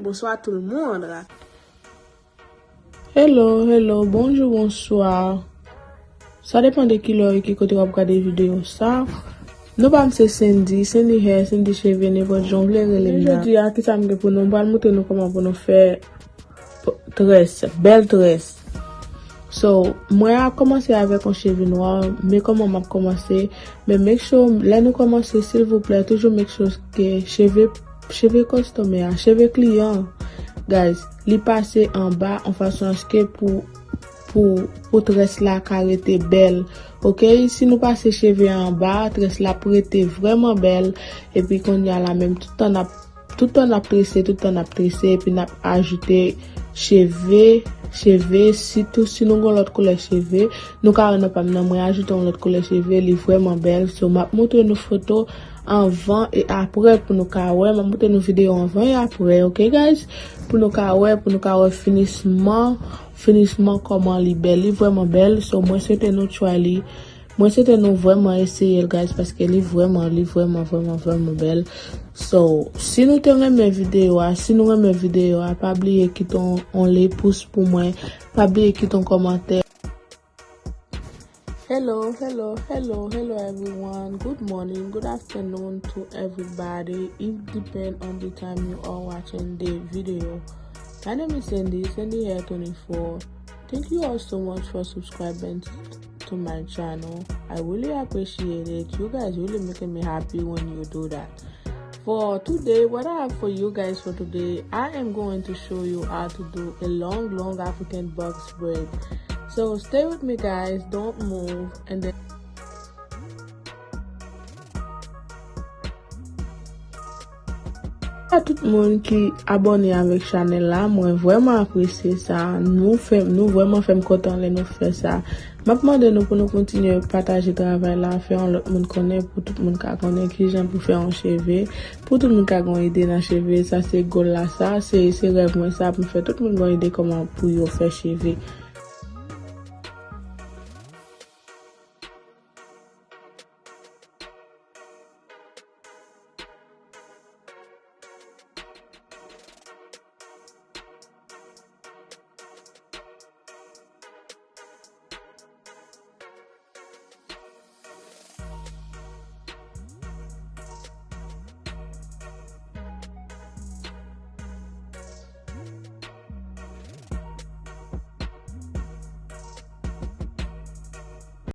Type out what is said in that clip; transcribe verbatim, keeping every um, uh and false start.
Bonsoir tout le monde. Hello, hello, bonjou, bonswa. Sa depann de ki lè e ki kote w ap gade videyo sa. Non pa m se Cindy, Cindy Hair, Cindy Cheve, nenpòt jan w vle rele m nan. Jodi a, kisa m gen pou nou? M pral montre nou kòman pou nou fè p- très, bèl très. So, mwen ap kòmanse avèk yon cheve nwa, men kòman m ap kòmanse, men make sure, lè nou kòmanse, silvouplè, toujou make sure ke cheve, cheve kòstòmè a, cheve kliyan, guys, li pase anba, an fason aske pou, pou, pou très la ka rete bèl. Ok, si nou pase cheve anba, très la ap rete vrèman bèl, epi kounye a la menm, tout tan n ap, tout tan n ap trese, tout tan n ap trese, epi n ap ajoute cheve, cheve, sitou si nou gen lòt koulè cheve, nou ka wè nan pa m nan, mwen ajoute yon lòt koulè cheve, li vrèman bèl. So, m ap montre nou foto anvan e aprè pou nou ka wè. M ap montre nou videyo anvan e aprè, ok, guys? Pou nou ka wè, pou nou ka wè finisman, finisman kòman li bèl. Li vrèman bèl. So, mwen swete nou try li. Mwen swete nou vrèman eseye l, guys, paske li vrèman, li vrèman, vrèman, vrèman bèl. So, si nou te renmen videyo a, si nou renmen videyo a, pa bliye kite yon, yon le pous pou mwen. Pa bliye kite yon kòmantè. Hello, hello, hello, hello everyone. Good morning, good afternoon to everybody. It depend on the time you are watching the video. My name is Cindy, Cindy Hair twenty-four. Thank you all so much for subscribing to my channel. I really appreciate it. You guys really making me happy when you do that. For today, what I have for you guys for today, I am going to show you how to do a long, long African box braid. So stay with me, guys. Don't move. And then A tout moun ki abòne avèk chanèl la, mwen vrèman apresye sa. Nou fè, nou vrèman fè m kontan lè nou fè sa. M ap mande nou pou nou kontinye pataje travay la, fè yon lòt moun konnen, pou tout moun ka konnen kijan pou fè yon cheve, pou tout moun ka gen yon ide nan cheve. Sa se goal la, sa se, se rèv mwen sa, pou m fè tout moun gen yon ide kòman pou yo fè cheve.